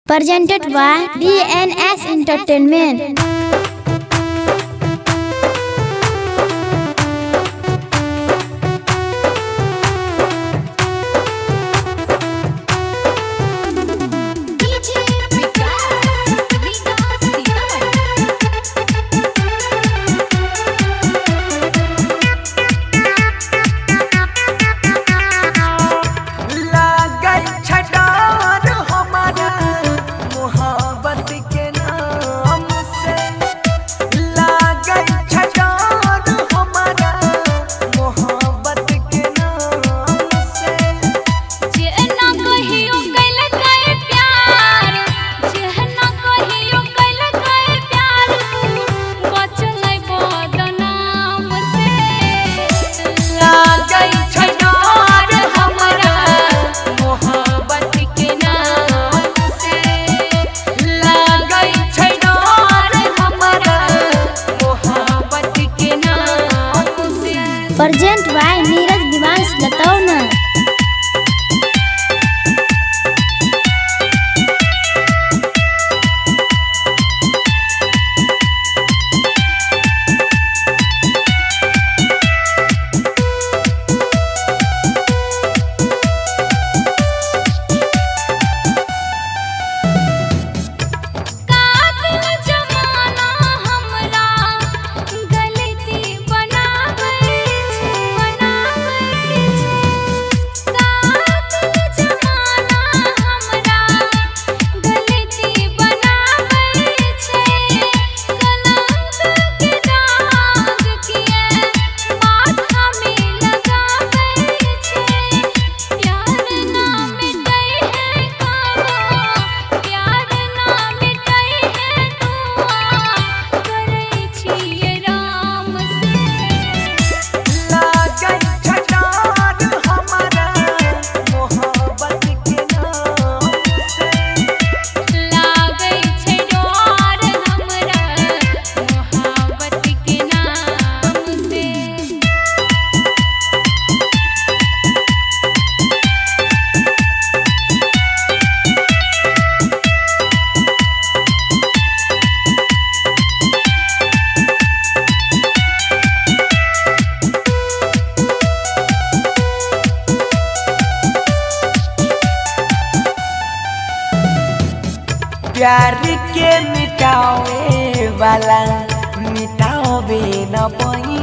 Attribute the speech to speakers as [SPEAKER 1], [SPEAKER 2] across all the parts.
[SPEAKER 1] Presented by DNS Entertainment.
[SPEAKER 2] लागल छडार हमारा मोहब्बत के नाम से। लागल छडार हमारा मोहब्बत के नाम से।
[SPEAKER 3] जेहना कहियो कैलकै प्यार, जेहना कहियो कैलकै प्यार, बचलै बदनाम से।
[SPEAKER 2] लागल छडार हमारा मोहब्बत के नाम से। लागल छडार हमारा मोहब्बत के नाम से।
[SPEAKER 1] Present by Neeraj Divansh Latauna.
[SPEAKER 3] कातिल जमाना हमरा गलती बनाबै छै, बनाबै छै। कातिल जमाना हमरा गलती बनाबै छै। कलंक के दाग किए माथा में लगाबै छै। प्यार ना मिटै है काबो, प्यार ना मिटै है दुआ, करै छियै राम से।
[SPEAKER 2] लागल छडार हमारा मोहब्बत के नाम से।
[SPEAKER 3] लागै छै डर हमरा मोहब्बत के नाम से।
[SPEAKER 2] प्यार के मिटावे वाला मिटावे न पई।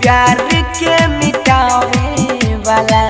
[SPEAKER 2] प्यार के मिटावे वाला